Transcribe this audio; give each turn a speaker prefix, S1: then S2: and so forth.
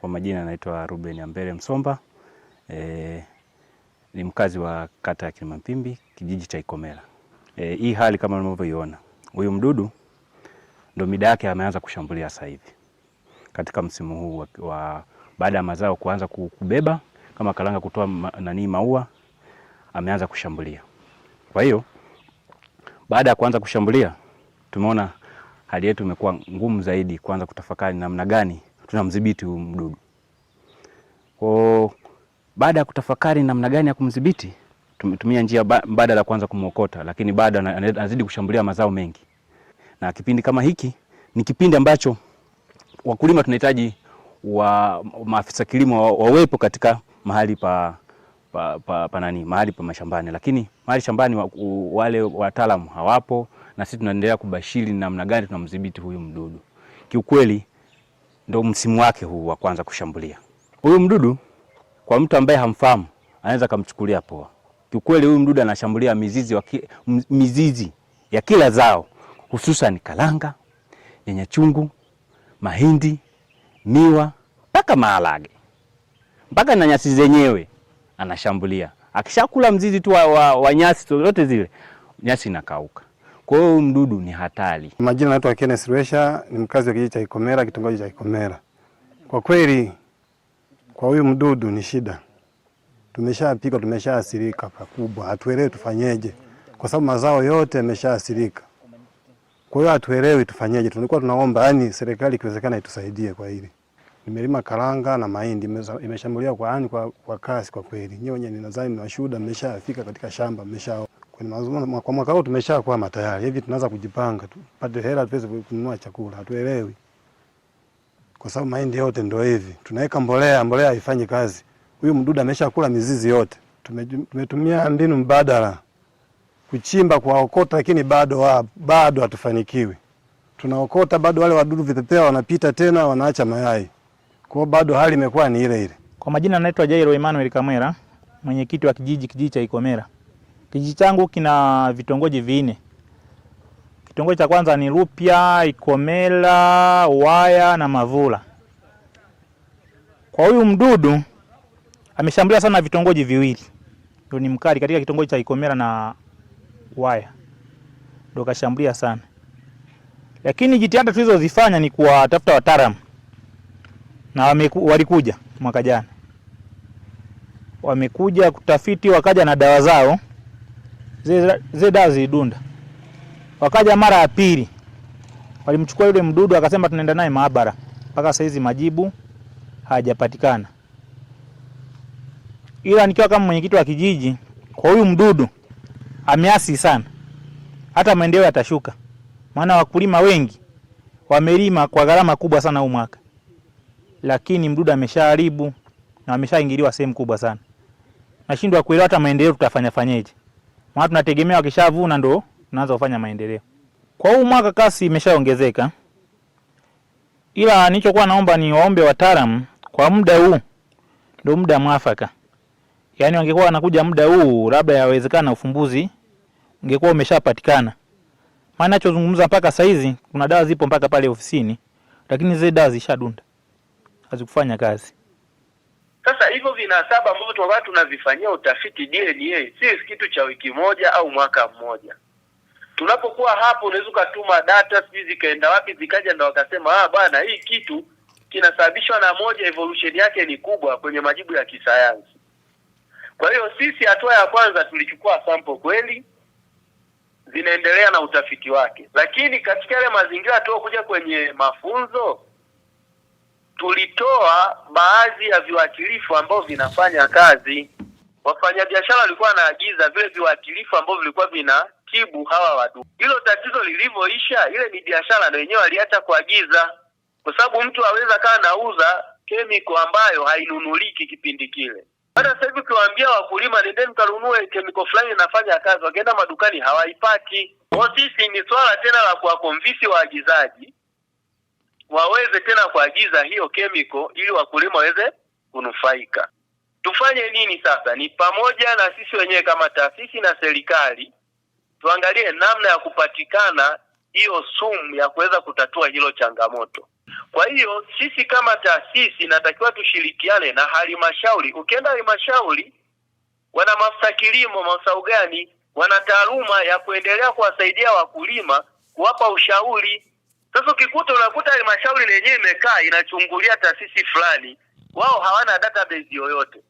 S1: Kwa majina naitwa Ruben Ambele Msomba. Ni mkazi wa kata ya Kilimampimbi, kijiji cha Ikomela. Hii hali kama unavyoiona, huyu mdudu ndo mida yake ameanza kushambulia sasa hivi katika msimu huu wa baada ya mazao kuanza kubeba kama karanga kutoa nani maua, ameanza kushambulia. Kwa hiyo baada ya kuanza kushambulia, tumeona hali yetu imekuwa ngumu zaidi kuanza kutafakari namna gani tunamdhibiti huyu mdudu. Kwa baada ya kutafakari namna gani ya kumdhibiti, tumetumia njia mbadala kuanza kumuokota, lakini bado anazidi kushambulia mazao mengi. Na kipindi kama hiki ni kipindi ambacho wakulima tunahitaji wa maafisa kilimo wawepo katika mahali pa pa, pa, pa nani, mahali pa mashambani, lakini mahali shambani wale wataalamu hawapo, na sisi tunaendelea kubashiri namna gani tunamdhibiti huyu mdudu. Kiukweli ndo msimu wake huu wa kwanza kushambulia. Huyu mdudu kwa mtu ambaye hamfahamu anaweza kumchukulia poa. Kiukweli huyu mdudu anashambulia mizizi ya kila zao, hususan karanga, nyanya chungu, mahindi, miwa, mpaka maharage, mpaka na nyasi zenyewe anashambulia. Akishakula mzizi tu wa nyasi zote zile, nyasi inakauka. Kwa hiyo huyu mdudu ni hatari.
S2: Majina naitwa Kenneth Rwesha, ni mkazi wa kijiji cha Ikomela, kitongoji cha Ikomela. Kwa kweli kwa huyu mdudu ni shida. Tumeshapigwa, tumeshaathirika pakubwa. Hatuelewi tufanyeje, kwa sababu mazao yote yameshaathirika. Kwa hiyo hatuelewi tufanyeje. Tulikuwa tunaomba yani serikali ikiwezekana itusaidie kwa hili. Nimelima karanga na mahindi, imeshambulia kwa kasi kwa kweli. Nyewe wenyewe ninadhani ni washuhuda, mmeshafika katika shamba, mmesha kwenye mazumo, kwa mwaka huu tumeshakwama tayari. Hivi tunaanza kujipanga tupate hela tuweze kununua chakula. Hatuelewi. Kwa sababu mahindi yote ndio hivi. Tunaweka mbolea, mbolea haifanyi kazi. Huyu mdudu ameshakula mizizi yote. Tumetumia mbinu mbadala kuchimba, kuwaokota, lakini bado hatufanikiwi. Tunaokota bado wale wadudu vipepeo wanapita tena wanaacha mayai. Kwa hiyo bado hali imekuwa ni ile ile.
S3: Kwa majina naitwa Jairo Emmanuel Kamwera, mwenyekiti wa kijiji cha Ikomela. Kijiji changu kina vitongoji vinne. Kitongoji cha kwanza ni Lupya, Ikomela, Waya na Mavula. Kwa huyu mdudu ameshambulia sana vitongoji viwili. Ndio ni mkali katika kitongoji cha Ikomela na Waya. Ndio kashambulia sana. Lakini jitihada tulizozifanya ni kuwatafuta wataalamu. Na walikuja mwaka jana. Wamekuja kutafiti, wakaja na dawa zao. Zile dawa zilidunda. Wakaja mara ya pili. Walimchukua yule mdudu akasema tunaenda naye maabara. Mpaka saa hizi majibu hayajapatikana. Ila nikiwa kama mwenyekiti wa kijiji, kwa huyu mdudu ameasi sana. Hata maendeleo yatashuka. Maana wakulima wengi wamelima kwa gharama kubwa sana huu mwaka. Lakini mdudu ameshaharibu na ameshaingiliwa sehemu kubwa sana. Nashindwa kuelewa hata maendeleo tutafanya fanyeje. Maana tunategemea wakishavuna ndo tunaanza kufanya maendeleo. Kwa huu mwaka kasi imeshaongezeka. Ila nilichokuwa naomba ni waombe wataalamu kwa muda huu ndio muda mwafaka. Yaani wangekuwa wanakuja muda huu labda yawezekana ufumbuzi ungekuwa umeshapatikana. Maana ninachozungumza mpaka saa hizi kuna dawa zipo mpaka pale ofisini, lakini zile dawa zishadunda. Hazikufanya kazi.
S4: Sasa hivyo vinasaba ambavyo tulikuwa tunavifanyia utafiti DNA si kitu cha wiki moja au mwaka mmoja. Tunapokuwa hapo unaweza ukatuma data sijui zikaenda wapi zikaja ndo wakasema bwana hii kitu kinasababishwa na moja, evolution yake ni kubwa kwenye majibu ya kisayansi. Kwa hiyo sisi hatua ya kwanza tulichukua sample kweli, zinaendelea na utafiti wake. Lakini katika yale mazingira tuliokuja kwenye mafunzo tulitoa baadhi ya viuatilifu ambao vinafanya kazi. Wafanyabiashara walikuwa wanaagiza vile viuatilifu ambao vilikuwa vinatibu hawa wadudu. Hilo tatizo lilivyoisha, ile ni biashara na wenyewe waliacha kuagiza, kwa sababu mtu aweza kaa anauza chemical ambayo hainunuliki kipindi kile. Hata sasa hivi ukiwaambia wakulima nendeni mkanunue chemical fulani inafanya kazi, wakienda madukani hawaipati. Kwa sisi ni swala tena la kuwakonvinsi waagizaji waweze tena kuagiza hiyo chemical ili wakulima waweze kunufaika. Tufanye nini sasa? Ni pamoja na sisi wenyewe kama taasisi na serikali tuangalie namna ya kupatikana hiyo sumu ya kuweza kutatua hilo changamoto. Kwa hiyo sisi kama taasisi inatakiwa tushirikiane na halmashauri. Ukienda halmashauri, wana maafisa kilimo, maafisa ugani, wana taaluma ya kuendelea kuwasaidia wakulima, kuwapa ushauri. Sasa ukikuta unakuta halmashauri yenyewe imekaa inachungulia taasisi fulani, wao hawana database yoyote.